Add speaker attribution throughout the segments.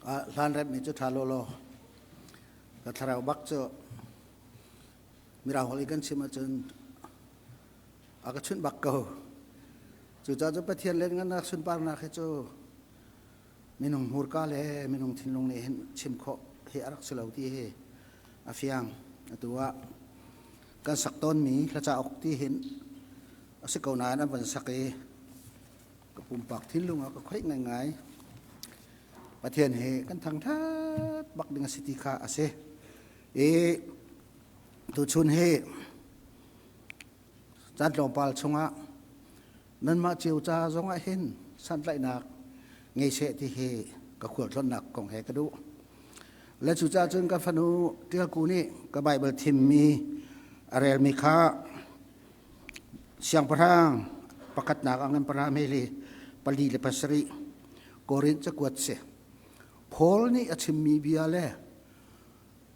Speaker 1: Hlan remmi cu ṭha lawlaw. Ka thlarau bak cu Mirang holh i kan chim ahcun a ka chunh bak ko. Cucaah cu Pathian lianngannak sunparnak hi cu minung hmurka le minung thinlung nih hin chim khawh hi a rak si lo ti hi a fiang. Atu ah kan sak tawnmi hla cauk ti hin a si ko nain an van sak i ka pumpak thinlung ah ka khoih ngaingai. Pathian hi kan thangṭhat bak ding a si ti kha a si. I tuchun hi caan tlawmpal chungah nanmah cio ca zongah hin santlaihnak ngei seh ti hi ka khualtlawnnak kong he ka duh. Le cucaah cun ka fanu Ṭialku nih ka Baibal thimmi a relmi kha Siangpahrang pakhatnak ah ngan pahra meli 47 Korin cakuat si. Paul nih a chimmi bia le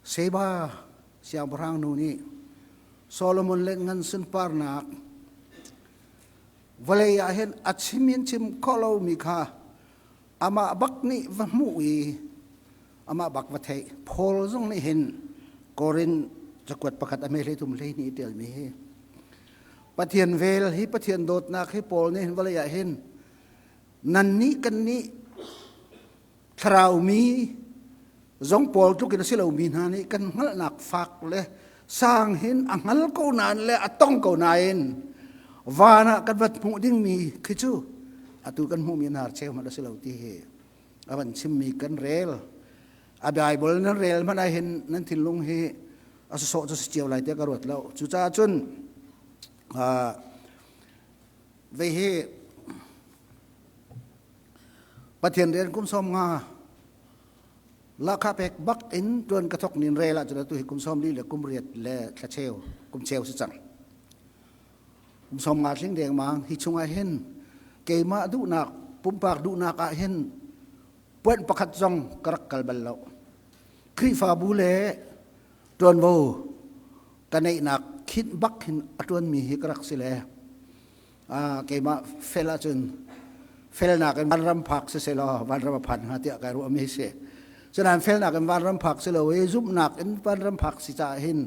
Speaker 1: Sheba siangpahrang nu nih Solomon le ngan sunparnak vawlei ah hin a chim in chim khawh lomi kha amah bak nih va hmuh i amah bak va theih. Paul zong nih hin Korin cakuat pakhat a meh tum hlei nih ṭialmi hi Pathian vel hi Pathian dawtnak hi Paul nih hin vawlei ah hin nannih kannih thlarau mi zong pawl tluk in a si lomi hna nih kan hngalhnak fak le sang hin a hngal ko nain le a tong ko nain van ah kan vat hmuh dingmi khi cu atu kan hmuhmi hnar cheu hmanh a si lo ti hi a van chimmi kan rel. A Bible nan rel hmanh ah hin nan thinlung hi a sawsawh cu si cio lai tiah ka ruat lo. Cucaah cun vei hi Pathian rian kum 50 lahkhah pek bak in tuan ka thok nin rel ahcun atu hi kum 40 le kum riat le thla cheu kum cheu si cang. Kum 50 tling dengmang hi chungah hin keimah duhnak pumpak duhnak ah hin puanh pakhat zong ka rak kal bal lo. Khrihfabu le tuanvo ka neihnak khinh bak hin a tuanmi hi ka rak si le keimah fel ahcun felnak in vanram phak si selaw vanram a phan hnga tiah kai ruahmi si. Cunain felnak in vanram phak si lo i zumhnak in vanram phak si caah hin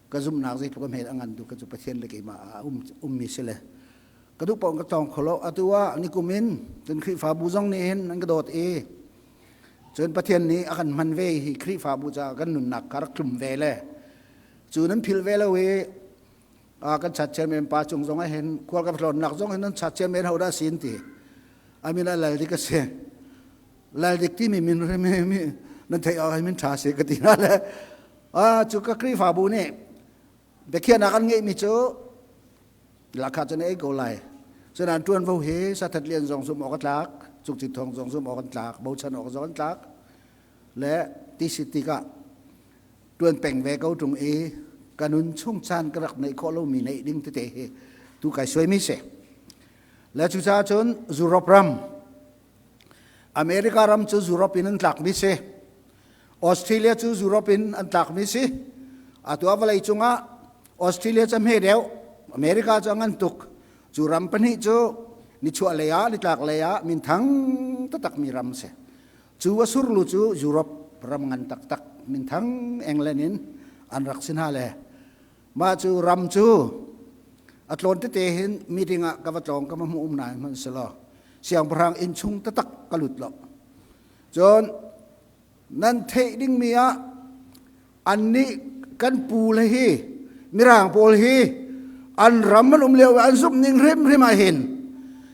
Speaker 1: ka zumhnak zeitluk a hmet a ngan tu ka cu Pathian le keimah ah ummi si le ka duh paoh ka tawng kho lo. Atu ah nikum in cun Khrihfabu zong nih hin an ka dawt i cun Pathian nih a kan hman ve hi Khrihfabu caah kan nunnak ka rak tlum ve le cu nan philh ve lo i kan chat chairman pa cung zong ah hin khual ka tlawnnak zong hin nan chat chairman ho dah sin ti amin a lal dik a si lal dik timi min mi nan theih awk min tha si ka ti na le cu ka Khrihfabu nih biakhiahnak an ngeihmi cu lakha cun ei ko lai. Cunan ṭuanvo hi sathat lian zong zum awk a tlak, cukcit thawng zong zum awk an tlak, bochan awk zong an tlak le ti si tikah ṭuan peng ve ko ṭung i ka nun chung caan ka rak neih khawh lomi neih ding tete hi tu kai suaimi si. Le cucaah cun Europe ram, America ram cu Europe in an tlakmi si. Australia cu Europe in an tlakmi si. Atu ah vawlei cungah Australia cu a hme deuh, America cu a ngan tuk. Cu ram pahnih cu nichuah lei ah nitlak lei ah minthang taktakmi ram si. Cu a surlu cu Europe ram ngan taktak minthang England in an rak si hna le mah cu ram cu a tlawn tete hin meeting ah ka va tlawng ka va hmuh um nain hmanhsehlaw siangpahrang inn chung taktak ka lut lo. Cun nan theih dingmi ah annih kan pu le hi Mirang pawl hi an ram an um lio i an zumh ning hrimhrim ah hin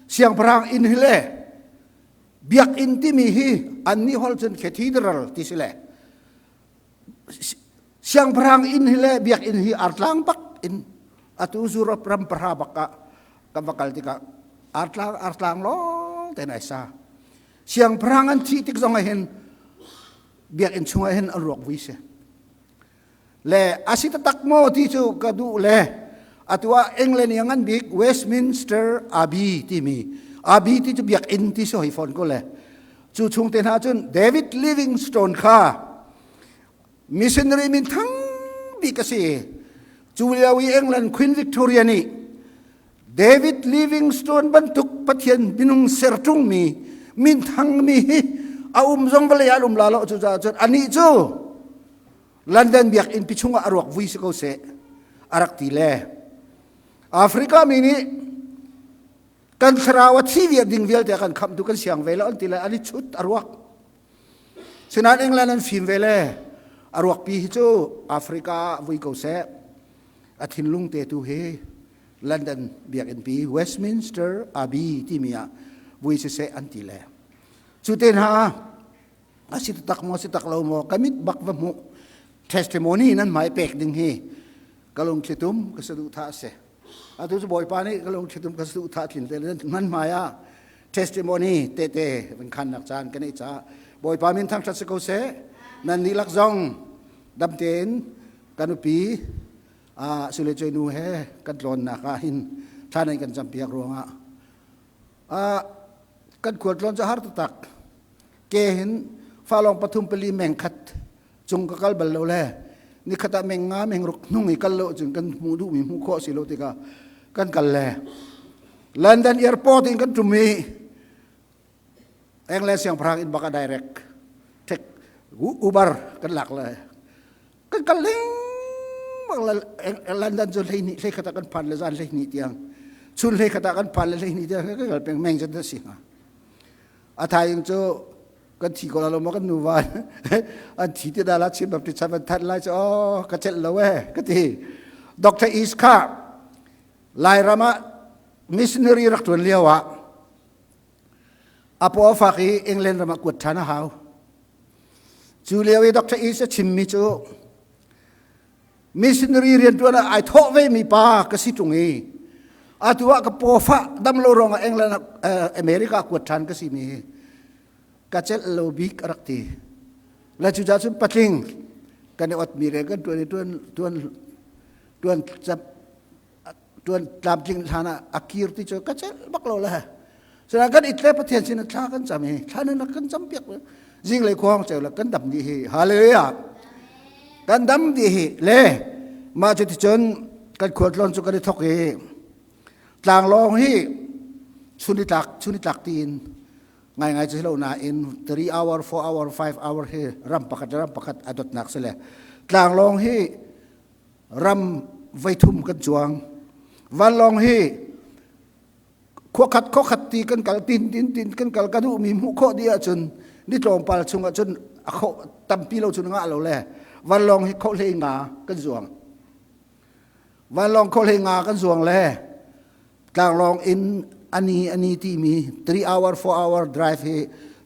Speaker 1: siangpahrang inn hi le biakinn timi hi annih holh cun cathedral ti si le siangpahrang inn hi le biakinn hi artlang bak in atu Europe ram pahra bak ah kan va kal tikah artlang artlang lawng te nai sa. Siangpahrang an thih tik zong ah hin biakinn chungah hin an ruak vui si le a si taktak maw ti cu ka duh le atu ah England i a ngan bik Westminster Abbey timi Abbey ti cu biakinn ti si hoi fawn ko le cu chung te hna cun David Livingstone kha missionary min thang bik a si. Cu lio i England Queen Victoria nih David Livingstone bantuk Pathian minung serṭungmi minthangmi hi A um zong vawlei ah an um la lo. Cucaah cun anih cu London biakinn pi chungah a ruak vui si ko seh a rak ti le Africa mi nih kan thlarau a thi viar ding vialte kan khamtu kan siang ve lo an ti le an i chut a ruak. Sinain England an fim ve le a ruak pi hi cu Africa ah vui ko seh, a thinlung te tu hi London biakinn pi Westminster Abbey timi ah vui siseh an ti le cu te hna a si tak maw si tak lo maw ka mit bak va hmuh testimony nan hmai pek ding hi ka lungthlitum ka saduhthah a si. Atu cu Bawipa nih ka lungthlitum ka saduhthah tlin te nan hmai ah testimony tete van khannak caan kan ei caah Bawipa min thangṭhat si ko seh. Nan dihlak zong dam tein ka nupi Sule Cuai nu he kan tlawnnak ah hin thla nan kan campiak ruangah kan khualtlawn cu har taktak. Ke hin falong pathum pali meng khat cung ka kal bal lo le nikhat ah meng nga meng ruk hnung i kal lo cun kan hmuh duhmi hmuh khawh si lo tikah kan kal le London airport in kan ṭum i England siangpahrang in baka direct take Uber kan lak le kan kal lengmang. London cu 12 hlei khat ah kan phan le zan 12 tiang, chun 11 ah kan phan le 12 tiang kan kal peng. Meng zat si hnga a thaing cu kan thi ko la lo maw? Kan nuva an thi ti da la chim baptist chan van that lai cu oh ka celh lo eh ka ti. Dr. East kha Lairam ah missionary rak tuan lio ah a paw fak i England ram ah kuat ṭhan a hau. Cu lio i Dr. East a chimmi cu missionary rianṭuan ah ai thawh ve mi pa ka si ṭung i atu ah ka pawfah dam lo ruangah England America kuat ṭhan ka si mi hi ka celh lo bik a rak ti. Le cu cun patling kan i ot mi re kan ṭuan i ṭuan ṭuan ṭuan tuan tlamtling hlan ah a kir ti cu ka celh bak lo le sina kan itle Pathian sin thla kan cam i thla nan kan cam piak zinglei khuang ceu le kan dam dih hi. Hallelujah, kan dam dih hi. Le mah cu ti cun kan khualtlawn cu kan i thok i tlanglawng hi chun i tlak tiin ngai ngai cu lo nain 3 hour, 4 hour, 5 hour hi ram pakhat ram pakhat a dotnak si le tlanglawng hi ram voithum kan cuang. Vanlawng hi khuakhat khuakhat ti kan kal tin tin tin kan kal. Ka duhmi hmuh khawh dih ahcun ni tlawmpal chung ahcun a khoh tampi lo cun ngah lo le vanlawng hi khoh hlei nga kan zuang. Vanlawng khoh hlei nga kan zuang le tlanglawng in ani timi 3 hour, 4 hour drive hi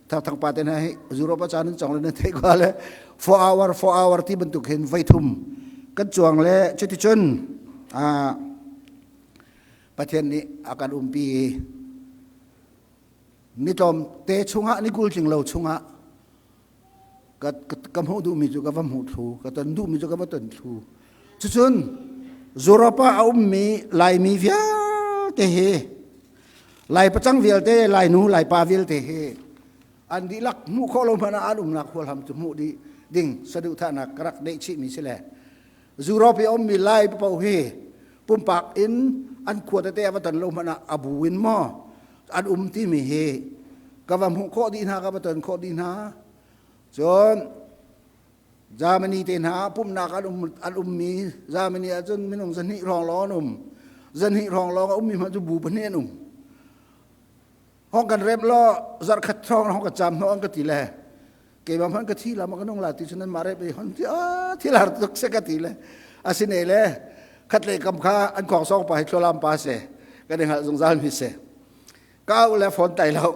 Speaker 1: thang pa te na hi Europe caan in chong le na thei kwa le 4 hour, 4 hour ti bantuk hin voithum kan chuang le cuticun Pathian nih a kan umpi. Ni tlawm te chungah, ni 20 tling lo chungah ka ka hmuh duhmi cu ka va hmuh thlu, ka ton duhmi cu ka va ton thlu. Cucun Europe ah a ummi Laimi vialte hi, Lai pacang vialte, Lai nu Lai pa vialte hi an dihlak hmuh khawh lo hmanh ah an umnak hualham cu hmuh dih ding saduhthahnak ka rak neih chihmi si le Europe i a ummi Lai paoh hi pumpak in an khua tete a va ton lo hmanh ah a bu in maw an um timi hi ka va hmuh khawh dih hna, ka va ton khawh dih hna. Cun Germany te hna pumhnak an ummi Germany ahcun minung 200 hrawng lawng an um. 200 hrawng lawng a ummi hmanh cu bu pahnih an um. Hong kan rem law zarhkhat hrawng hong ka cam hnawh an ka ti le keimah hmanh ka thi la ma ka nung la ti cun nan mah rep i hon ti a thil har tuk se ka ti le asine le khat le kam kha an khong song pa hi thlualam pa se kan i hngalh zungzal mi se ka au le phone tai lo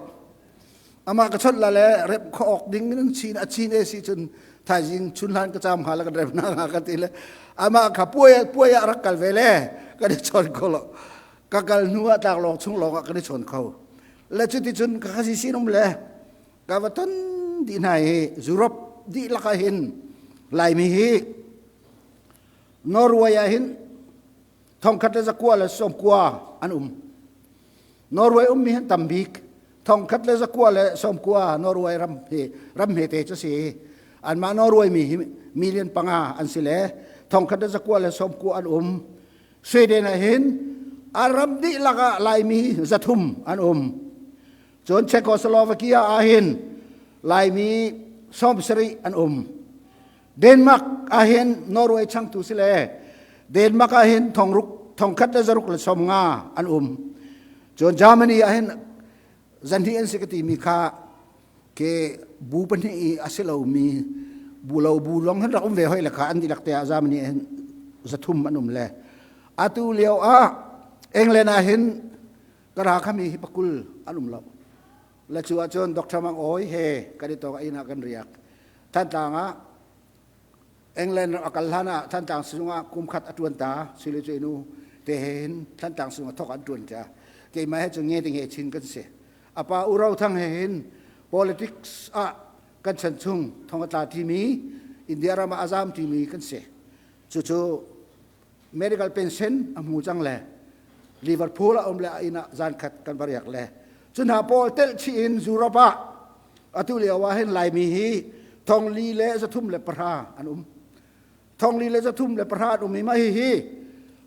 Speaker 1: ama ka chot la le rep kho ok ding in chin a chin e si cun thaizing chun hlan ka cham ha la kan rep na nga ka ti le ama kha puai puai a rak kal ve le kan i chon ko lo. Ka kal hnu ah tlak lawng chung lawng ah kan i chon kho le cuti cun ka khasi sinum le ka va ton dih hna i Europe dihlak ah hin Laimi hi Norway ah hin 1990 an um. Norway ummi hin tam bik, 1990. Norway ram hi ram hmete cu si. Anmah Norway mi hi 5 million an si le 1990 an um. Sweden ah hin a ram dihlak ah Laimi 300 an um. Cun Czechoslovakia ah hin Laimi 70 an um. Denmark ahhin Norway changtu si le Denmark ahhin thongruk thongkhat le zaruk le 50 an um. Cun Germany ahhin zanhnih an si ka timi kha ke bu pahnih i a si lomi bu lo bu lawng hin rak um ve hoi le kha an dihlak te ah Germany ahhin 300 an um le atu lio ah England ahhin ka ra khami hi pakul an um lo. Le cu ahcun Dr. Mang Awi he kan i tawk inn ah kan riak. Thantlang ah England ram a kal hlan ah Thantlang sizung ah kum khat a ṭuan ta sile cu inu te he hin Thantlang sizung ah thawk an ṭuan ta. Keimah he cu nge te nge chin kan si. A pa U Ro Thang he hin politics ah kan chan chung thong a tla ṭimi India ram ah a zam ṭimi kan si. Cucu medical pension a hmu cang le Liverpool a um le a inn ah zan khat kan va riak le cu hna pawl telh chih in Europe ah atu lio ah hin Laimi hi 4310 an um. 4310 an um i mah hihi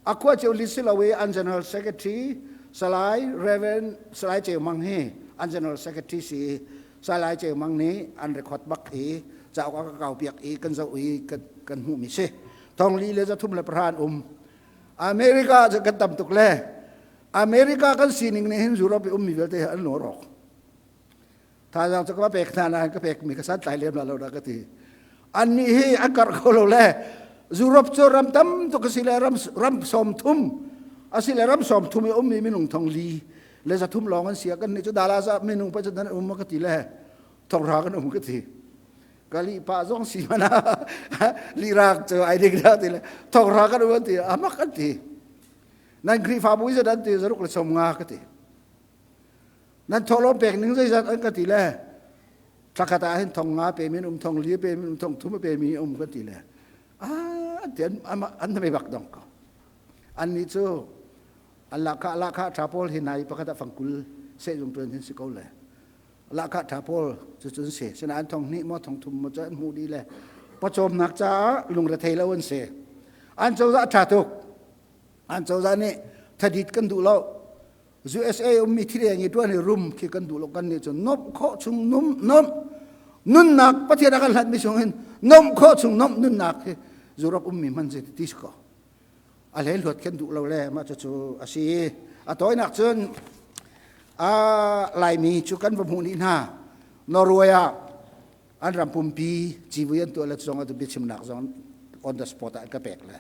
Speaker 1: a khua cio li si lo i an general secretary Salai Reverend Salai Ceu Mang hi an general secretary si i Salai Ceu Mang nih an record bak i cauk a ka kau piak i kan zoh i kan hmuhmi si. 4310 an um. America cu kan tam tuk le America kan sining nih hin Europe i ummi vialte an lung a rawk. Thazaang cu ka va pek hna nain ka pekmi ka santlai lem la lo dah ka ti. Annih hi an karh kho lo le Europe cu ram tam tuk a si le ram ram 30 a si le ram 30 i ummi minung 4300 lawng an si. Kan nih cu dala za minung pa cu nan um ka ti le 6000 kan um ka ti. Kali pa zong si mana lirak cu ai ding dah ti le 6000 kan um an ti amak an ti. Nan Khrihfabu i zat an ti 190 ka ti. Nan thawhlawm pek ning zeizat an ka ti le thlakhat ah hin 5000 pe min um 4000 pe min um 3000 pe mi um ka ti le an ti an na bak dong ko. An nih cu an lahkhah lahkhah ṭha pawl hi nai pakhat ah fangkul sehzung ṭuan hin si ko le lahkhah ṭha pawl cu cun si sinain 2000 maw 3000 maw cu an hmuh dih le pawcawmnak caah lungrethei lo an si. An cozah ṭha tuk. An cozah nih thadit kan duh lo. USA ummi thileng i ṭuan i rum khi kan duh lo. Kan nih cun nomh khawh chung num nomh nunnak Pathian a kan hlatmi chung hin nomh khawh chung nomh nunnak hi Europe ummi hman si ti si ko. A hlei hluat khen duh lo le mah cucu a si. A tawinak cun a Laimi cu kan va hmuh ni hna. Norway ah an ram pumpi civui an tuah le zong atu biachimnak zong on the spot ah an ka pek le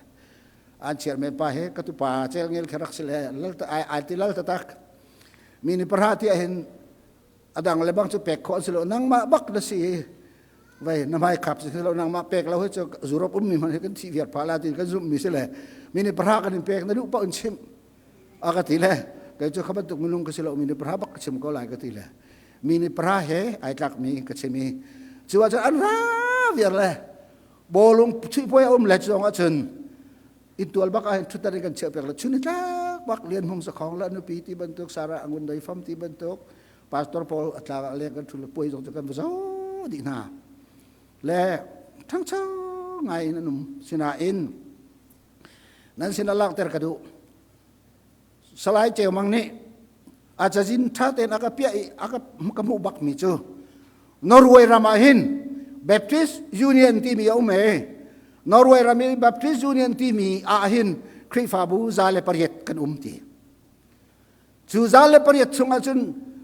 Speaker 1: an chairman pa he ka tupa cel ngel kha rak si le lal ai ai ti lal tatak mi ni pahra ti hin adang le bang cu pek khawh si lo nangmah bak na si vai na mai khap si lo nangmah pek lo hi cu Europe um mi man hi kan thi viar pha la tin kan zum mi si le mi ni pahra kan in pek na duh pa in chim a ka ti le kei cu kha bantuk minung ka si lo mi ni pahra bak ka chim ko lai ka ti le mi ni pahra he ai tlak mi ka chim i cu ah cun an ra viar le bawlung chuihpuai a um le cu ahcun intual bak ah hin thutan in kan chiah piak le chun tlak bak Lian Hmung Sakhong le nupi ti bantuk Sarah Angun Doi Fam ti bantuk pastor pawl a tlak ah leng kan thu le puai zong cu kan va zo dih hna le ṭhangcho ngai in an um. Sinain nan sin a langhter ka duh. Salai Ceu Mang nih a cazin ṭha tein a ka piah i a ka hmuh bakmi cu Norway ram ah hin Baptist Union timi a um e. Norway ram i Baptist Union timi ah hin Khrihfabu 108 kan um ti. Cu 108 chungah cun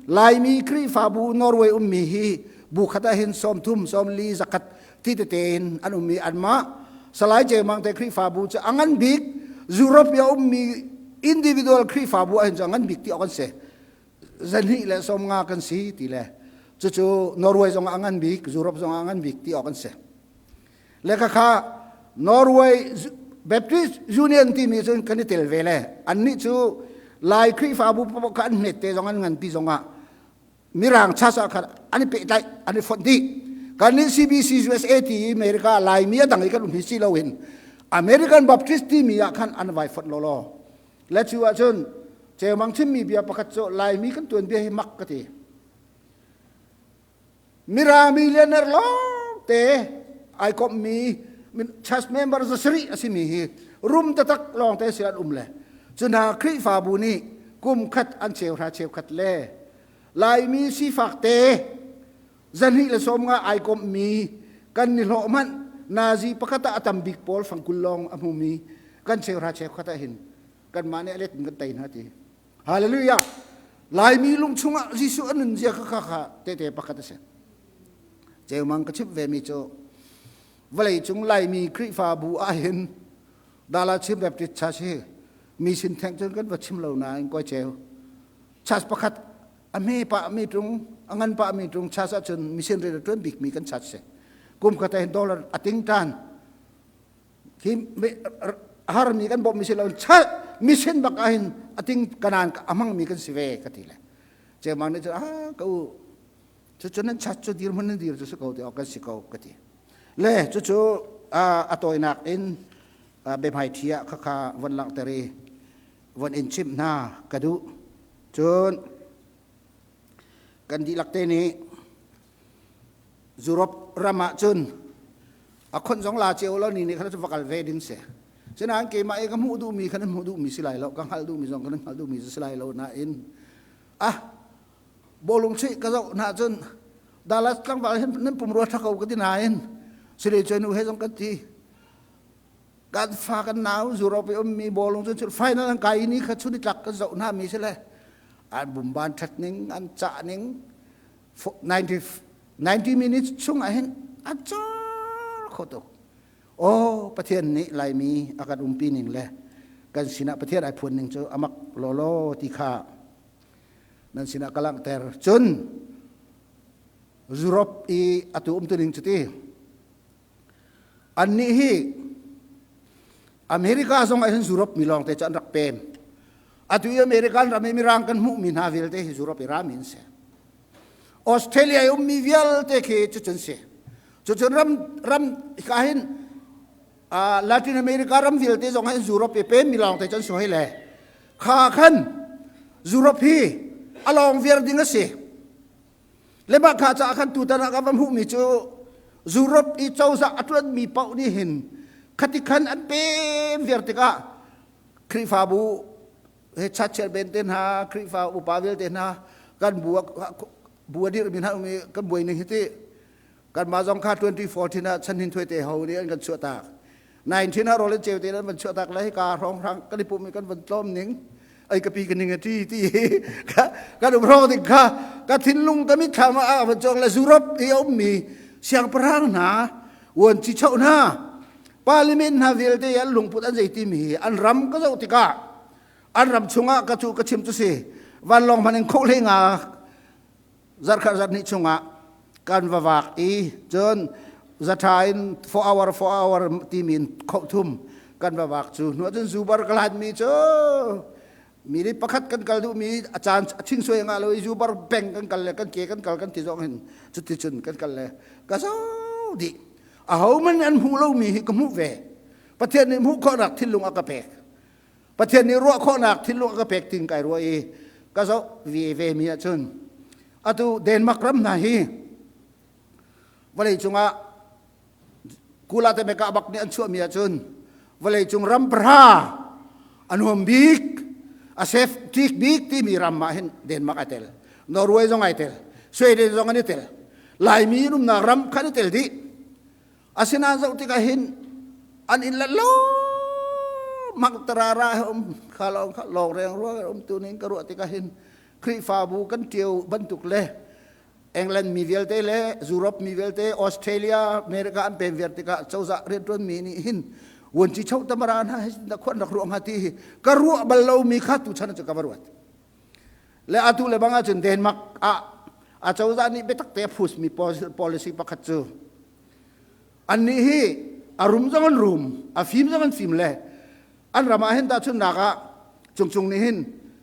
Speaker 1: Laimi Khrihfabu Norway ummi hi bu khat ah hin 30, 40, 100 ti tete in an um i anmah Salai Ceu Mang te Khrihfabu cu a ngan bik Europe i a ummi individual Khrihfabu ah hin cu a ngan bik ti awk an si. 250 kan si ti le cucu Norway zong ah a ngan bik, Europe zong ah a ngan bik ti awk an si. Le khakha Norway Baptist Union timi cun kan i tel ve le annih cu Lai Khrihfabu kha an hmet te zong an nganpi zong ah Mirang church ah khan an i pehtlaih, an i fonh dih. Kan nih CBC USA ti i America Laimi a dang i kan um hi si loin American Baptist timi ah khan an vai fonh lawlaw. Le cu ahcun Ceumang chimmi bia pakhat cu Laimi kan tuan bia hi mak ka ti. Mirang millionaire lawng te ai komhmi church member 700 a simi hi rum taktak lawng te si an um le cu hna Khrihfabu nih kum khat an cheuhra cheukhat le Laimi sifak te. 230 ai komhmi kan nihlawh hmanh nazi pakhat ah a tam bik pawl fangkul lawng a hmumi kan cheuhra cheukhat ah hin kanmah nih a let in kan tei hna ti. Hallelujah! Laimi lung chungah Jesuh a nun zia kha kha kha tehte pakhat a si. Ceumang ka chimh vemi cu vawlei cung Laimi Khrihfabu ah hin Dala Chin Baptist Church hi mi sin theng cun kan va chim lo nain koi ceu church pakhat a hme pah mi tung a ngan pah mi tung church ahcun mission rian a tuan bik mi kan church si. Kum khat hin dollar a ting tan khi harmi kan bawmhmi si lo chal mission bak ah hin ating kanan a hmangmi kan si ve ka ti le chemang nih cun ah ka u cucu nan chat cu dir hmun nan dir cu si ko ti awk kan si ko ka ti le cucu a tawinak in biahmai thi ah khakha von langhter i von in chimh hna ka duh. Cun kan dihlak te nih Europe ram ah cun a khonh zong la cio lo ni nih khan va kal ve ding si. Sinain keimah i ka hmuh duhmi khan hmuh duhmi si lai lo, ka hngalh duhmi zong kan hngalh duhmi si lai lo nain ah bawlung chuih ka zoh hna cun Dallas tlangval hin nan pumrua ṭha ko ka ti nain sile cu nu he zong kan ti. Kan fa kan nau Europe i ummi bawlung cun final an kai ni kha chun i tlak kan zoh hna mi si le an bumban ṭhat ning an cah ning 90 minutes chung ah hin a cor kho tuk. Aw, Pathian nih Laimi a kan umpi ning le kan sinah Pathian ai phuan ning cu amak lawlaw ti kha nan sinah ka langhter. Cun Europe i atu umtu ning cu ti annih hi America zong ah hin Europe mi lawng te cu an rak pem. Atu i American ram i mirang kan hmuhmi hna vialte hi Europe i rami an si. Australia i ummi vialte khi cucun si. Cucun ram ram ka hin Latin America ram vialte zong hin Europe i pem mi lawng te cun si hoi le kha khan Europe hi a lawng viar ding a si. Le mah kha caah khan tutan ah ka va hmuhmi cu Europe i cozah a ṭuanmi paoh nih hin khati khan an pem viar tikah Khrihfabu he chachial ben te hna, Khrihfa upa vialte hna kan bu bu a dirhmi hna um i kan buai ning hi ti kanmah zong kha 2014 ah chan hin thuai te ho nih an kan chuahtak. 19 ah rawl in ceu te an van chuahtak le hika hrawng hrang kan i pum i kan van tlawm ning ai ka pi ka ning a ti ti kan um hrawng ding kha ka thinlung ka mitthlam ah a van chuak le Europe i a ummi siangpahrang hna vuanci choh hna parliament hna vialte an lungput an zei timi hi an ram ka zoh tikah an ram chungah ka cu ka chim cu si vanlawng hman in khoh hlei nga zarkhat zarhnih chungah kan va vak i cun zatha in 4 hour 4 hour timi in khoh thum kan va vak. Cu hnu cun zubar ka hlat mi cu mi nih pakhat kan kal duh mi a caan a thing suai nga lo i zubar beng kan kal le kan ke kan kal kan ti zong hin cuti cun kan kal le ka zo dih. Aho man an hmuh lomi hi ka hmuh ve. Pathian nih hmuh khawhnak thinlung a ka pek, Pathian nih ruah khawhnak thinlung a ka pek ting kai ruah i ka zoh ve ve mi ahcun atu Denmark ram hna hi vawlei cungah kula te meka bak nih an chuahmi ahcun vawlei cung ram pahra a nuam bik, a safe bik timi ram ah hin Denmark ai tel, Norway zong ai tel, Sweden zong an i tel, Laimi umnak ram khan i tel dih. Asinain zoh tikah hin an inn le lo mak tarara he um kha lawng kha lawng reng ruang um tu ning ka ruah tikah hin Khrihfabu kan ṭio bantuk le England mi vialte le Europe mi vialte, Australia, America an pem viar tikah cozah rianṭuan mi nih hin vuanci cho tamara hna hi na khuan rak ruah hnga ti hi ka ruah bal lomi kha tu chan cu ka va ruat. Le atu le bang ahcun Denmark ah a cozah nih biatak te a phusmi policy pakhat cu annih hi a rum zong an rum, a fim zong an fim le an ram ah hin tahchunhnak ah cungcung nih hin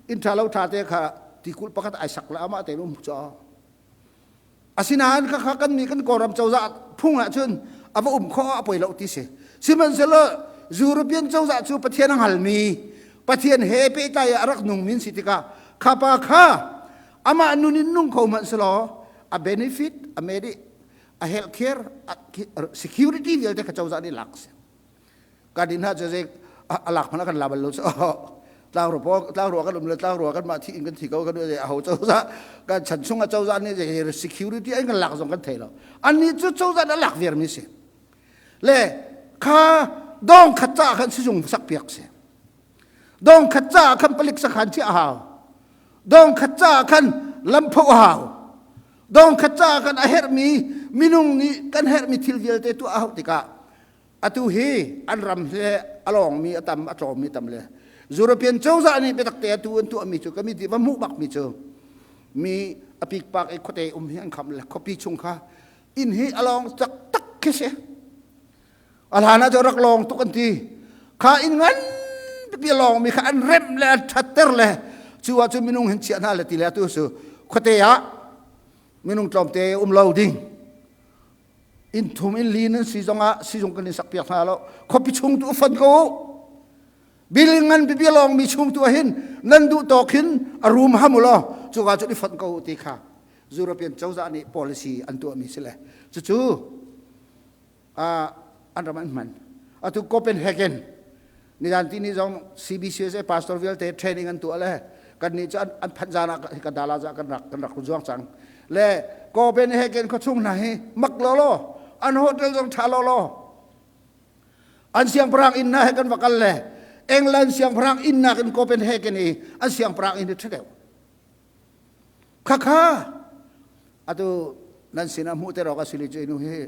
Speaker 1: inn ṭha lo ṭha te kha tikulh pakhat ai sak le amah tein um cu. Asinain khakha kan nih kan Kawlram cozah phung ah cun a va um khawh ah a poi lo ti si. Sihmanhsehlaw European cozah cu Pathian a hngalmi, Pathian he pehtlai ah a rak nungmi an si tikah kha pa kha amah nun in nung kho hmanh selaw a benefit, a medi, a health care, security vialte kha cozah nih lak si. Kan in hna cu zei a lak hmanh ah kan la bal lo cu. Tlangro pawl tlangro kan um le tlangro kan mah thi in kan thi ko kan a ho cozah kan chan chung a cozah nih security an kan lak zong kan thei lo. Annih cu cozah na lak viar mi si. Le kha dong khat ca khan sizung sak piak si. Dong khat ca khan palik sakhan chiah hau. Dong khat ca khan lampho hau. Dong khat ca khan a herhmi minung nih kan herhmi thil vialte tuah a hauh tikah atu hi an ram le a lawngmi a tam a tlawmmi tam le European cozah nih biatak te atu an tuahmi cu kami ti va hmuh bakmi cu mi a pikpak i khuate um hi an kham le khuapi chung kha inn hi a lawng taktak khi si. A hlan ah cun rak lawng tuk an ti. Kha inn ngan pipi lawng mi kha an remh le an ṭhatter le cu ah cun minung hin chiah hna le ti le atu cu khuate ah minung tlawmte um lo ding inn thum inn li nan si zongah sizung kan in sak piak hna lo khuapi chung tu fon ko building ngan pipi lawng mi chung tu hin nan duh tawk hin a room ham u law cuka cu i fonh ko ti kha European cozah nih policy an tuahmi si le cucu an ram an hman. Atu Copenhagen nizan ti ni zong CBCSA pastor vialte training an tuah le kan nih cu an phanh zan ah ka dala za kan rak kan rak zuang cang le Copenhagen khuachung hna hi mak lo lo an hotel zong tha lo lo an siangpahrang inn hna he kan va kal le England siangpahrang inn nakin Copenhagen i an siangpahrang inn hi ṭha deuh Khakha atu nan sinah hmuh te rawk a sili cu inu hi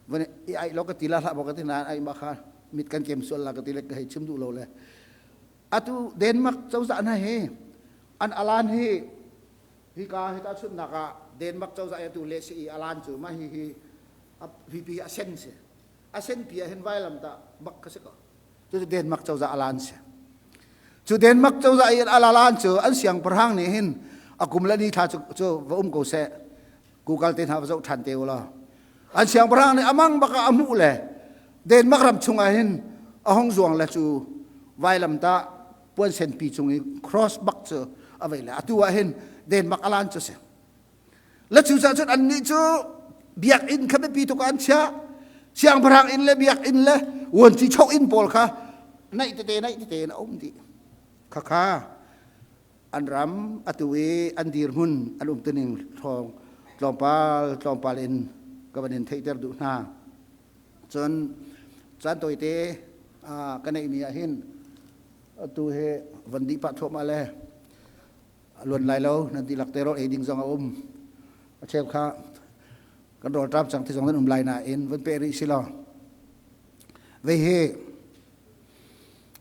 Speaker 1: van i ai lo ka ti la hlah ka ti nain ai ma kha mit kan kem sual la ka ti le ka hei chim duh lo le atu Denmark cozah hna hi an alan hi hi ka hi ta chunnak ah Denmark cozah atu le si i alan cu ma hi hi hi pi a sen si a sen pi ah hin vailam ta bak ka si ko Cucu Denmark cozah alan si. Cu Denmark cozah i alalan cu an siangpahrang nih hin a kum le ni thla cu, cu va um ko seh. Google te hna va zoh ṭhan te u law. An siangpahrang nih amang bak ah a hmuh le Denmark ram chungah hin a hong zuang le cu vailamtah puansenpi cung i cross bak cu a vei le atu ah hin Denmark alan cu si. Le cucaah cun annih cu biakinn kha biapi tuk ah an chiah. Siangpahrang inn le biakinn le vuanci choh inn pawl kha naih tete naih tete in a um dih. Khakha an ram atu i an dirhmun an umtuning thawng tlawmpal tlawmpal in ka van in theihter duh hna. Cun caan tawite ka neihmi ah hin atu hi van dih pah thuahmah le A luan lai lo, nan dihlak te rawl ei ding zong a um. A cheu kha kan rawl ṭam cang ti zong nan um lai nain vun pe rih si law. Vei hi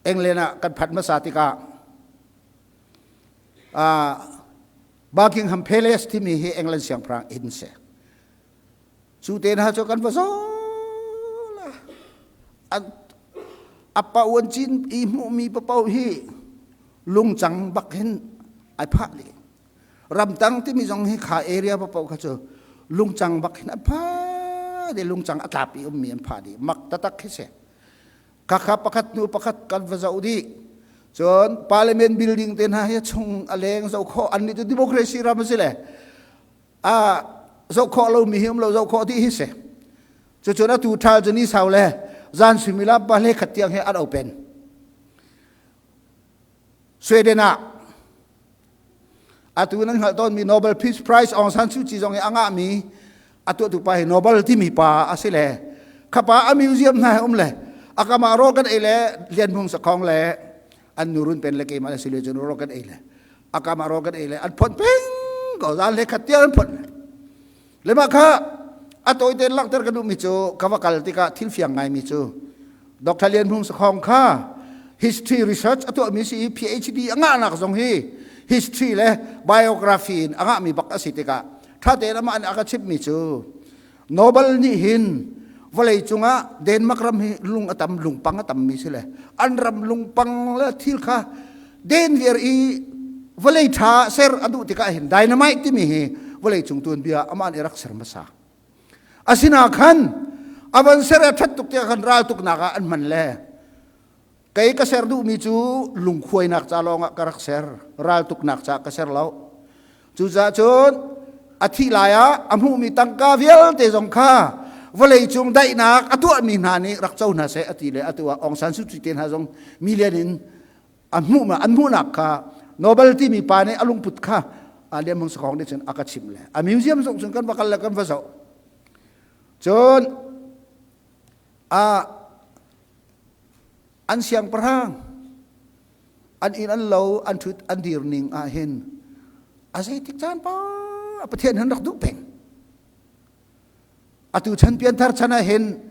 Speaker 1: England ah kan phanh hmasa tikah Buckingham Palace timi hi England siangpahrang inn si. Cu te hna cu kan va zaw la. A pa uan cin i hmuhmi papoh hi lungcang bak hin ai phah dih. Ramtang timi zong hi kha area papoh kha cu lungcang bak hin a phah dih. Lungcang a tlap i ummi an phah dih. Mak taktak khi si. Khakha pakhat hnu pakhat kan va zoh dih. Cun parliament building te hna hi chung a leng zoh khawh an nih cu democracy ram a si le a zoh khawh lomi hi um lo zoh khawh dih hi si cucun atu ṭhal cu ni sau le zan suimilam pa hle khat tiang hi an open Sweden ah atu nan hngalh tawnmi Nobel Peace Prize Aung San Suu Kyi zong hi a ngahmi a tuahtu pa hi Nobel timi pa a si le khapa a museum hna he um le a kama rawl kan ei le Lian Hmung Sakhong le an nu run pen le keimah le sile cun rawl kan ei le a kama rawl kan ei le an phon peng ko zan le khat tiang an phon le mah kha a tawi tein langhter ka duhmi cu ka va kal tikah thil fiang ngaimi cu Dr. Lian Hmung Sakhong kha history research a tuahmi si i PhD a ngahnak zong hi history le biography in a ngahmi bak a si tikah ṭha tein amah nih a ka chimhmi cu Nobel nih hin vawlei cungah Denmark ram hi lung a tam lungpang a tammi si le an ram lungpang le thil kha den viar i vawlei ṭha ser a duh tikah hin dynamite timi hi vawlei cung tuanbia amah nih rak ser hmasa. Asina khan a van ser a ṭhat tuk tiah khan ral tuknak ah an hman le kei ka ser duhmi cu lungkhuainak ca lawngah ka rak ser ral tuknak ca ka ser lo. Cucaah cun a thih lai ah a hmuhmi tangka vialte zong kha vawleicung daihnak a tuahmi hna nih rak co hna seh a ti le atu ah Aung San Suu Kyi te hna zong million in A hmuh ma an hmuhnak kha Nobel timi pa nih a lungput kha a Lian Hmung Sakhong nih cun a ka chimh le a museum zong cun kan va kal le kan va zoh. Cun a an siangpahrang an inn an lo an ṭhut an dir ning ah hin a zeitik caan pa Pathian han rak duh peng. Atu chan pianthar chan ah hin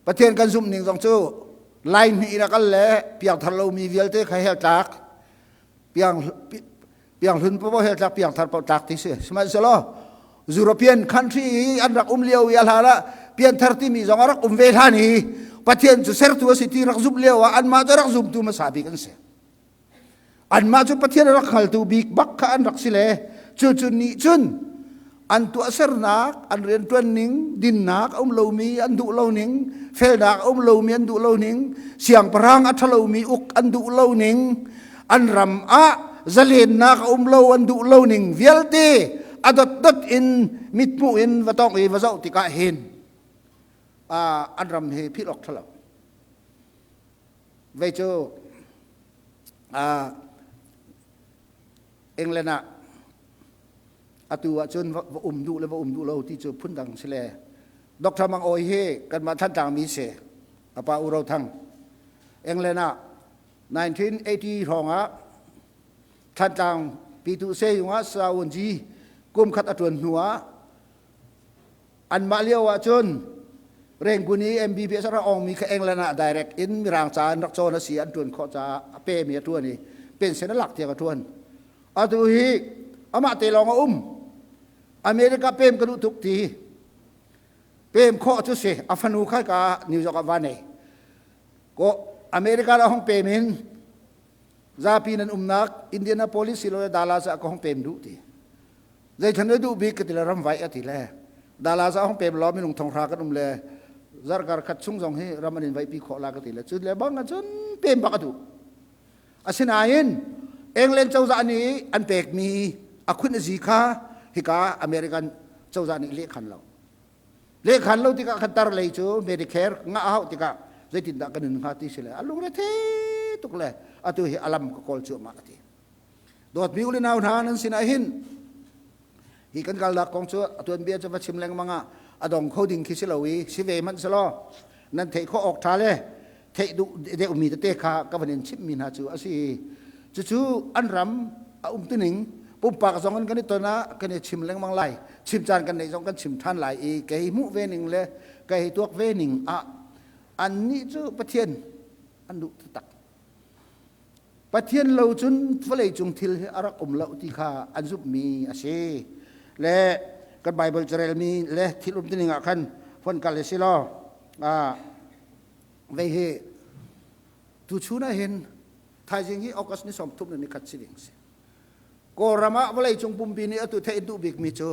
Speaker 1: Pathian kan zumh ning zong cu line hnih in a kal le piangthar lomi vialte kha hell tlak piang pianghlun paoh hell tlak piangthar paoh tlak ti si. Sihmanhsehlaw European country i an rak um lio i a hlan ah pianthar timi zong a rak um ve hlan i Pathian cu sertu a si ti rak zumh lio ah anmah cu rak zumtu hmasa bik an si. Anmah cu Pathian a rak hngaltu bik bak kha an rak si le cucu nih cun an tuahsernak, an rianṭuan ning, dinnak a um lomi an duh lo ning, felnak a um lomi an duh lo ning, siangpahrang a ṭhalomi uk an duh lo ning, an ram ah zalennak a um lo an duh lo ning vialte a dotdot in mithmuh in va tongh i va zoh tikah hin an ram hi philh awk ṭhalo. Vei cu England ah atu ahcun va um duh le va um duh lo ti cu phundang si le Dr. Mang Awi hi kanmah Thantlang mi si a pa U Ro Thang England ah 1980 hrawng ah Thantlang Pitu Seyung ah Saunji kum khat a ṭuan hnu ah Anmah lio ahcun Rangoon i MBBS a rak ongmi kha England ah direct in Mirang ca an rak cawn a si an ṭuan khawh caah a pemi a ṭuan i pension a lak tiang a ṭuan. Atu hi amah te lawng a um. America pem ka duh tuk ti. Pem khawh cu si a fanu kha ka New York ah va nei. Ko America la hong pem in zapi nan umnak Indianapolis silole Dallas ah ka hong pem duh ti. Zeithlan na duh bik ka ti le ramvaih a ti le Dallas ah hong pem law minung thonghra kan um le zarkar khat chung zong hi ram an in vaihpi khawh la ka ti le cun le bang cun pem bak a duh. Asinain England cozah nih an pekmi a khun a zi kha hika American cozah nih lehkhan lo. Lehkhan lo tikah khan tar lei cu Medicare ngah a hauh tikah zeitindah kan nun hnga ti si le a lungre the tuk le atu hi alam ka kawl cuahmah a ti. Dawtmi u le nau hna nan sinah hin hi kan kalnak kong cu a tuanbia cu va chim lengmang ah a dong kho ding khi si lo i si ve hmanh selaw nan theih khawh awk ṭha le theih duh deuhmi tete kha ka van in chimhmi hna cu a si. Cucu an ram a umtuning pumpak zong in kan i ton ah kan i chim lengmang lai. Chim caan kan neih zong kan chim ṭhan lai i kei hmuh ve ning le kei tuak ve ning ah annih cu Pathian an duh taktak. Pathian lo cun vawleicung thil hi a rak um lo ti kha an zumhmi a si. Le kan Bible carelmi le thil umtuning ah khan fon kal si law vei hi tuchun ah hin thaizing hi August ni 30 le ni khat si ding si. Kawlram ah vawleicung pumpi nih atu theih duh bikmi cu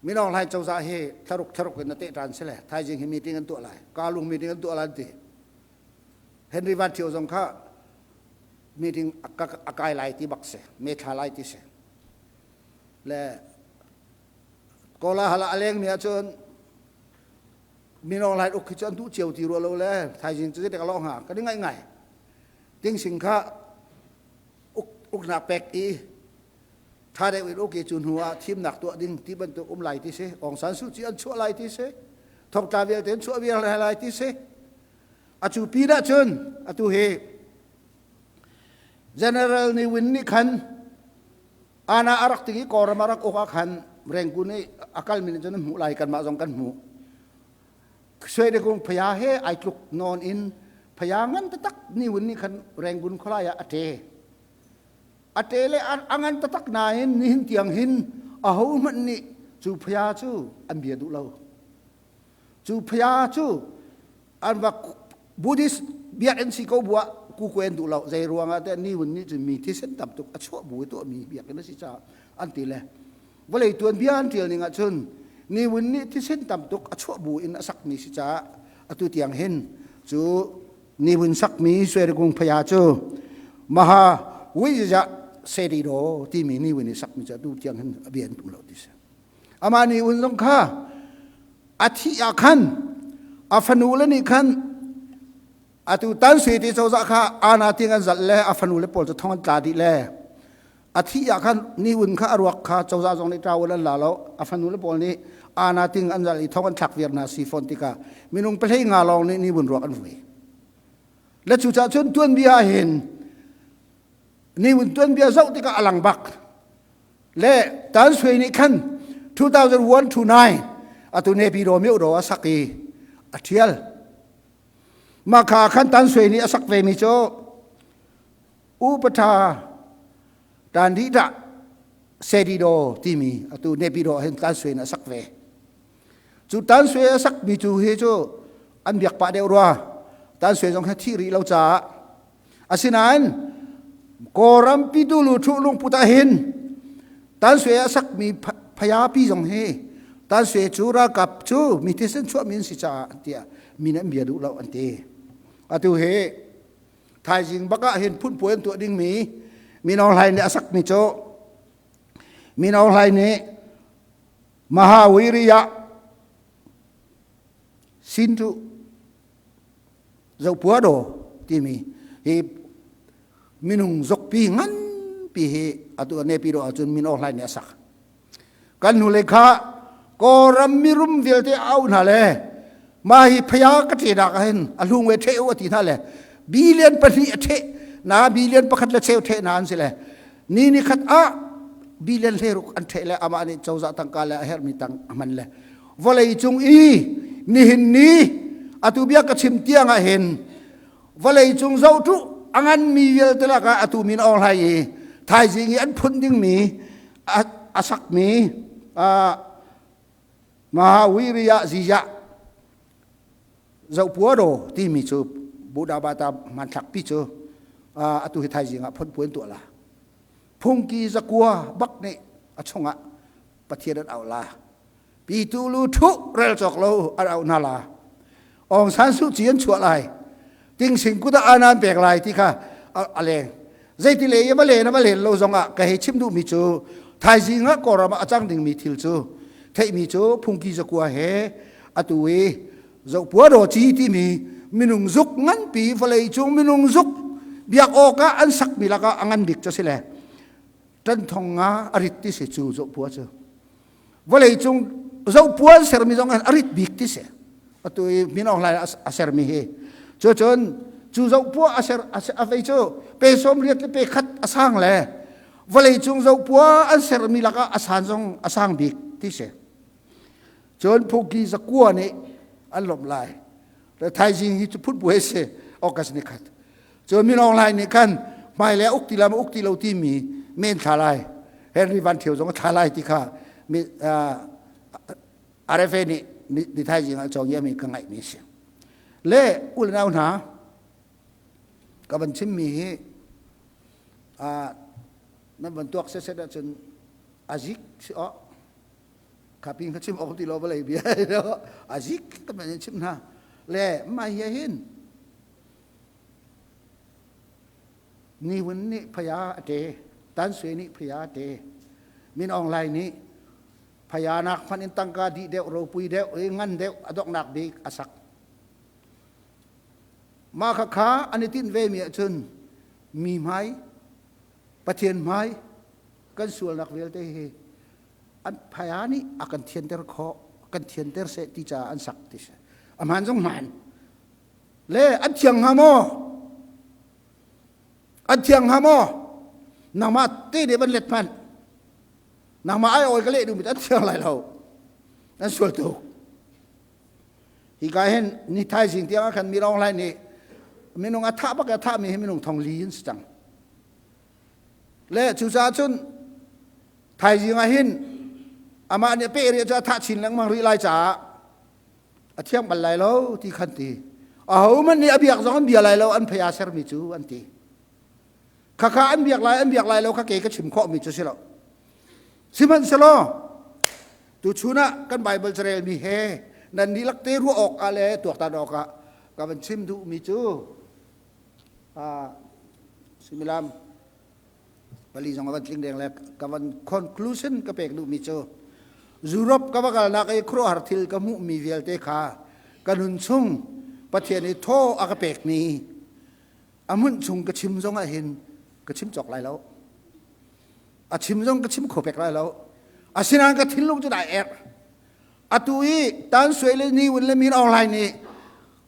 Speaker 1: Min Aung Hlaing cozah hi thlaruk thlaruk in na teh ṭan si le thaizing hi meeting an tuah lai. Kalung meeting an tuah lai an ti. Henry Van Thio zong kha meeting a kai lai ti bak si me thla lai ti si le Kawla hala a leng mi ahcun minong lai uk khi cu an duh cio ti rua lo le thaizing cu zeitik a lawh hnga kan i ngaih ngai ting sing kha uk uknak pek i tha deuh in uk i cu hnu ah thimnak tuah ding ti bantuk um lai ti si Aung San Suu Kyi an chuah lai ti si thongtla vialte an chuah vial lai ti si Atu pin ahcun atu hi General Ni Win nih khan ana a rak ting i Kawlram a rak uk ah khan Rangoon i a kalmi nih cun an hmuh lai kanmah zong kan hmuh. Suedekung phaya he ai tluk nawn in phaya ngan taktak Ni Win nih khan Rangoon khualai ah a ṭe. A ṭe le a ngan taktak nain nihin tiang hin ahohmanh nih cu phaya cu an bia duh lo. Cu phaya cu an va Buddhist biakinn si ko bu ah kukuen duh lo zei ruangah teh ni hun nih cun mi thisen tam tuk a chuah bu i tuahmi biakinn a si caah an ti le vawlei tuanbia an ṭial ning ah cun ni hun nih thisen tam tuk a chuah bu in a sakmi si caah atu tiang hin cu ni hun sakmi Suerikung phaya cu Maha Wija Serido timi ni hun i sakmi cu atu tiang hin a bia an tum lo ti si amah ni hun zong kha a thih ah khan a fanule nih khan Atu Tan Sui ti cozah kha ana ting an zalh le a fanu le pawl cu thong an tla dih le a thih ah khan ni un kha a ruak kha cozah zong nih tawul an la lo. A fanu le pawl nih ana ting an zalh i thong an thlak viar hna si fawn tikah minung pahlei nga lawng nih ni vun ruak an vui. Le cucaah cun tuanbia ah hin ni vun tuanbia zoh tikah a lang bak. Le Tan Sui nih khan 2001 to 9 atu Naypyidaw myo a sak i a ṭhial. Mah kha khan Tan Sui nih a sak vemi cu Upatha Tan Di Dah Sedido timi atu Naypyidaw hin Tan Sui nih a sak ve. Cu Tan Sui a sakmi cu hi cu an biak pah deuh rua. Tan Sui zong hi thih rih lo caah. Asinain Kawlram pitu lu thuh lungput ah hin Tan Sui a sakmi phayapi zong hi Tan Sui cu ralkap cu mi thisen chuahmi an si caah tiah min an bia duh lo an ti. Atu hi thaizing bak ah hin phunpuai an tuah dingmi Min Aung Hlaing nih a sakmi cu Min Aung Hlaing nih Mahawiriya Sintu Zopua do timi hi minung zokpi nganpi hi atu Naypyidaw ahcun Min Aung Hlaing nih a sak. Kan hnulei kha Kawlram mirum vialte a auh hna le mah hi phaya ka ṭenak ah hin a hlung we ṭheh u a ti hna le billion pahnih a ṭheh na billion pakhat le cheu ṭheh na an si le ni ni khat ah billion hleiruk an ṭheh le amah nih cozah tangka le a herhmi tang a hman le vawlei cung i nihin ni atu bia ka chim tiang ah hin vawlei cung zohtu a nganmi vialte lakah atu min Aung Hlaing i thaizing i an phun dingmi a sakmi Mahawiriya Ziya Zohpuado timi cu Buddha Bata hmanthlak pi cu atu hi thaizing ah phun puan tuah la. Phungki zakua bak nih a chungah Pathian an auh la. Pitu lu thu rel cawk lo an auh hna la. Aung San Suu Kyi an chuah lai. Tingsing kut ah anan pek lai ti kha a leng. Zeiti le va len va len lo zong ah ka hei chim duhmi cu thaizing ah Kawlram ah a cang dingmi thil cu theihmi cu phungki zakua he atu i zohpua daw ci timi minung zuk nganpi vawlei cung minung zuk biak awk ah an sakmi lakah a ngan bik cu si le ṭan thong nga a rit ti si cu zohpua cu vawlei cung zohpua an sermi zong a rit bik ti si atu i Min Aung Hlaing a sermi hi cu cun cu zohpua a ser a vei cu pe sawm riat le pe khat a sang le vawlei cung zohpua an sermi lakah a san zong a sang bik ti si cun phuki zakua nih an lawmh lai thaizing hi cu phut buai si August ni khat Cun Min Aung Hlaing nih khan hmailei a uk ti lo uk ti lo timi men thla lai Henry Van Thio zong a thla lai ti kha RFA nih ni thaizing ah cawng mi ka ngaihmi si. Le u le nau hna ka van chimmi hi nan van tuak set ahcun azik si aw khaping kha chim awk ti lo vawlei bia azik ka van chim hna le mah hi hin Ni Wun nih phaya a ṭe, Tan Sui nih phaya a ṭe. Min Aung Hlaing nih phaya nak hmanh in tangka dih deuh, ropui deuh, i ngan deuh a donghnak bik a sak. Mah khakha an i tinh vemi ahcun mi hmai, Pathian hmai kan sualnak vialte hi an phaya nih a kan thianter khawh, kan thianter seh ti caah an sak ti si. A hmaan zong hmaan. Le an thiang hnga maw? An thiang hnga maw? Nangmah te nih van let hmanh. Nangmah ai oi ka leh duhmi an thiang lai lo. Nan sual tuk. Hi ka hin ni thaizing tiang ah khan mi rong lai nih minung a thah bak a thah mi hi minung thong li in si cang. Le cucaah cun thaizing ah hin amah nih a peh rih cu a thah chin lengmang rih lai caah a thiang bal lai lo ti khan ti ahohmanh nih a biak zong an bia lai lo an phei aa sermi cu an ti khakha an biak lai an biak lai lo kha ke ka chim khawhmi cu si lo sihmanhsehlaw tuchun ah kan Bible carelmi he nan dihlak te ruah awk ah le tuaktan awk ah ka van chim duhmi cu suimilam pali zong a van tling deng le ka van conclusion ka pek duhmi cu Europe ka va kalnak i khuaruahhar thil ka hmuhmi vialte kha ka nun chung Pathian i thaw a ka pekmi a hmunh chung ka chim zong ah hin ka chim cawk lai lo. A chim zong ka chim kho pek lai lo. Asinain ka thinlung cu dai er. Atu i Tan Sui le Ni Win le Min Aung Hlaing nih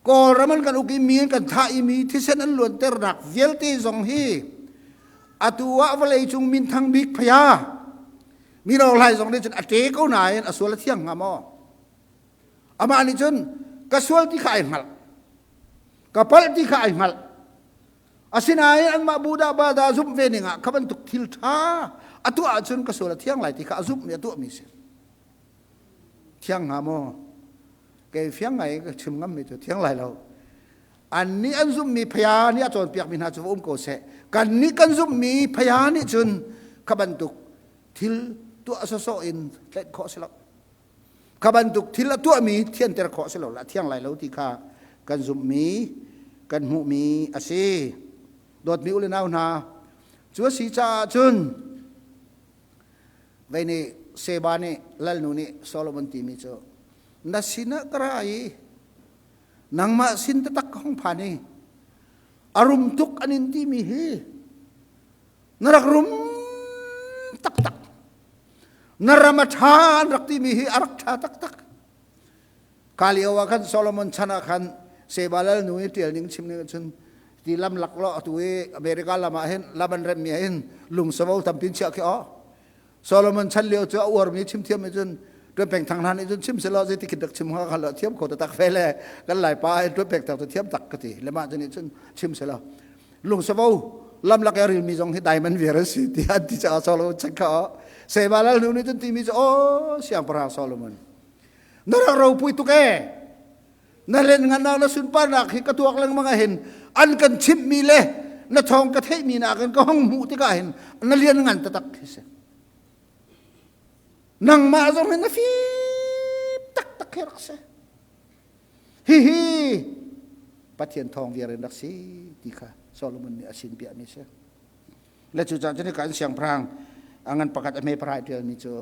Speaker 1: Kawlram an kan uk i mi an kan thah i mi thisen an luanternak vialte zong hi atu ah vawleicung minthang bik phaya Min Aung Hlaing zong nih cun a ṭe ko nain a sual a thiang hnga maw? Amah nih cun ka sual ti kha ai hngalh. Ka palh ti kha ai hngalh. Asinain anmah Buddha Bada zumh ve ning ah kha bantuk thil ṭha a tuah ahcun ka sual a thiang lai ti kha a zumhmi a tuahmi si. Thiang hnga maw? Kei fiang ngai ka chim ngammi cu thiang lai lo. Annih an zumhmi phaya nih a cawnpiakmi hna cu va um ko seh. Kannih kan zumhmi phaya nih cun kha bantuk thil tuah sawsawh in tlaih khawh si lo. Kha bantuk thil a tuahmi thianter khawh si lo la thiang lai lo ti kha kan zumhmi kan hmuhmi a si. Dawtmi u le nau hna, cu a si caah cun Vei nih Seba nih lalnu nih Solomon timi cu na sinah ka ra i nangmah sin taktak ka hung phan i a rum tuk an in timi hi na rak rum taktak na ram a ṭha an rak timi hi a rak ṭha taktak Ka lio ah khan Solomon chan ah khan Seba lalnu i ṭial ning chim ning cun ti lam lak lo atu i America lam ah hin lam an remmi ah hin lungsavo tampi chiah khi aw Solomon chan lio cu a uarmi chim thiam mi cun tuan peng thang hna nih cun chim selaw zeiti khin rak chim hnga kha lo thiam kho tak fe le kan lai pa in tuan peng thang cu thiam tak ka ti le mah cu nih cun chim selaw lungsavo lam lak i ril mi zong hi diamond viar an si ti an ti caah Solomon chan kha aw Seba lalnu nih cun timi cu aw siangpahrang Solomon Na rak ropui tuk ee. Na lengngannak na sunparnak hi ka tuak lengmang ah hin an kan chimhmi le na thawng ka theihmi nakin ka hong hmuh tikah hin na lianngan taktak khi si. Nangmah zong hi na fim taktak khi rak si. Hihi Pathian thawng viar in rak si ti kha Solomon nih a sin piahmi si. Le cucaah cun kan siangpahrang a ngan pakhat a hme parai ṭialmi cu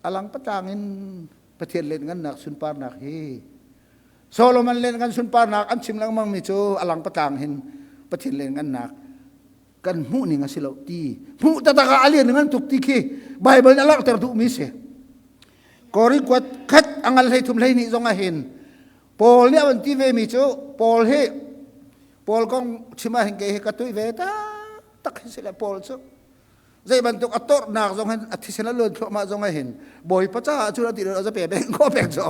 Speaker 1: A lang patlang in Pathian lianngannak sunparnak hi Solomon lianngan sunparnak an chim lengmang mi cu a lang patlang hin Pathian lianngannak kan hmuh ning a si lo ti hmuh taktak ah a lianngan tuk ti khi Bible nih a langhter duhmi si. Korin kuat khat a ngal hlei thum hlei hnih zong ah hin Paul nih a van ti ve mi cu Paul hi Paul kong chim ah hin kei hi ka tui ve tak tak hi si le Paul cu Zei bantuk a torhnak zong hin a thisen a luan thluahmah zong ah hin Bawipa caah cun a ti a pe beng ko pek cu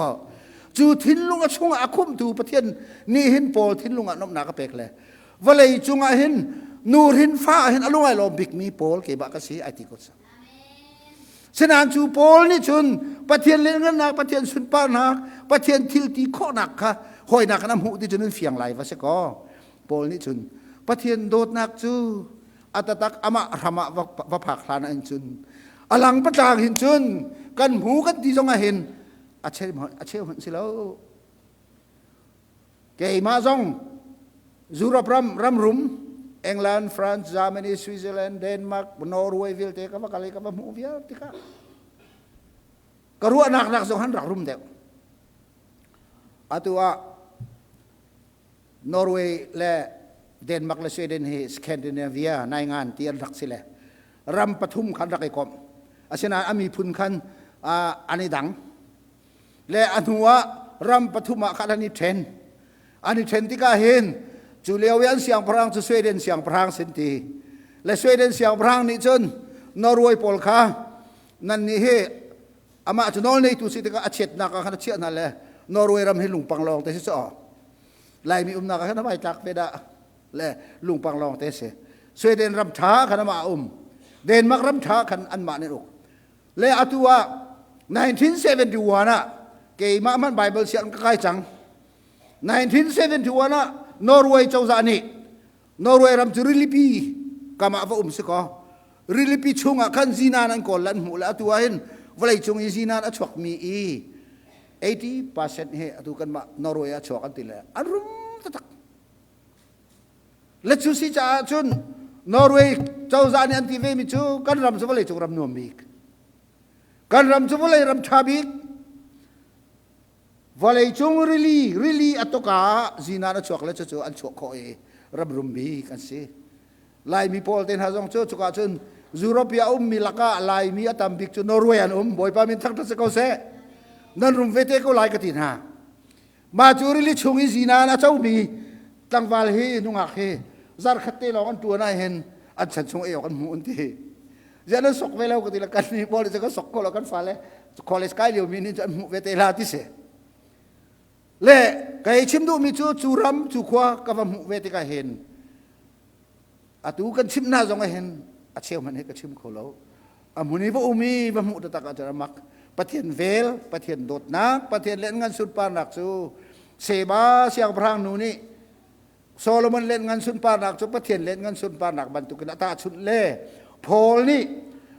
Speaker 1: cu thinlung a chungah a khumtu Pathian nih hin Paul thinlung ah nuamhnak a pek le vawlei cungah hin nu hrin fa ah hin a lungai lawm bikmi Paul keimah ka si ai ti ko sa Sinain cu Paul nih cun Pathian lianngannak Pathian sunparnak Pathian thil ti khawhnak kha hawinak in a hmuh ti cun fiang lai va si kaw Paul nih cun Pathian dawtnak cu a tatak amah hram ah va phak hlan ah cun a lang patlang hin cun kan hmu kan ti zong ah hin a cheu a cheu hmanh si lo keimah zong Europe ram ram rum England France Germany Switzerland Denmark Norway vialte ka va kal i ka va hmuh vial tikah ka ruahnak nak zong han rak rum deuh atu ah Norway le Denmark le Sweden hi Scandinavia naingan ti an rak si le ram pathum khan rak i komh. Asinain a miphun khan an i dang. Le a hnu ah ram pathum ah khan an i ṭhen. An i ṭhen tikah hin cu lio i an siangpahrang cu Sweden siangpahrang sin ti. Le Sweden siangpahrang nih cun Norway pawl kha nan nih hi amah cu nawl neitu si tikah a chiatnak ah khan a chiah hna le Norway ram hi lungpang lawng te si cu Laimi umnak ah khan a vai tlak ve dah le lungpang lawng te si Sweden ram ṭha khan amah a um Denmark ram ṭha khan anmah nih uk le atu ah 1971 ah keimah hmanh Bible siang ka kai cang 1971 ah Norway cozah nih Norway ram cu rilipi kam ah va um si kaw rilipi chungah khan zinan an kawl le an hmuh le atu ah hin vawleicung i zinan a chuakmi i 80% hi atu kanmah Norway ah chuak an ti le an rum taktak le cu si caah cun Norway cozah nih an ti ve mi cu kan ram cu vawleicung ram nuam bik kan ram cu vawlei ram ṭha bik. Vawleicung rili rili a tuk ah zinan a chuak le cucu an chuah khawh i ram rum bik an si. Laimi pawl te hna zong cu cuka cun Europe i a ummi lakah Laimi a tam bik cu Norway an um. Bawipa min thangṭhat si ko seh. Nan rum ve te ko lai ka ti hna. Mah cu rili chung i zinan a comi tlangval hi nungak hi zarkhat te lawng an ṭuan ah hin an chan chung ei awk an hmu an ti. Ziah nan sok ve lo ka ti le kan nih pawl nih kan sok ko lo kan fale college kai lio mi nih an hmuh ve te la ti si. Le kei chim duhmi cu cu ram cu khua ka va hmuh ve tikah hin atu kan chim hna zong ah hin a cheu hmanh hi ka chim kho lo. A hmun i va um i va hmuh taktak ahcun a mak. Pathian vel, Pathian dawtnak, Pathian lianngan sunparnak cu Seba siangpahrang nu nih Solomon lianngan sunparnak cu Pathian lianngan sunparnak bantukin a tahchunh le Paul nih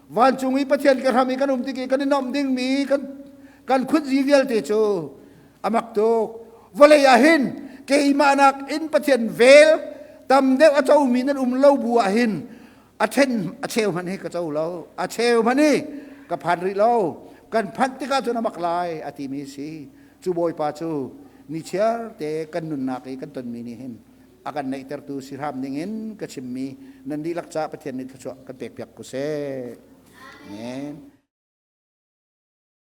Speaker 1: vancung i Pathian ka hram i kan um tik i kan i nuamh dingmi kan kan khutzi vialte cu a mak tuk. Vawlei ah hin keimah nak in Pathian vel tam deuh a comi nan um lo bu ah hin a then a cheu hmanh hi ka co lo a cheu hmanh hi ka phan rih lo kan phanh tikah cun a mak lai a timi si cu bawipa cu nichiar te kan nunnak i kan tonmi nih hin a kan neihtertu si hram dingin ka chimmi nan dihlak ca Pathian nih thluachuah kan pek piak ko seh. Amen.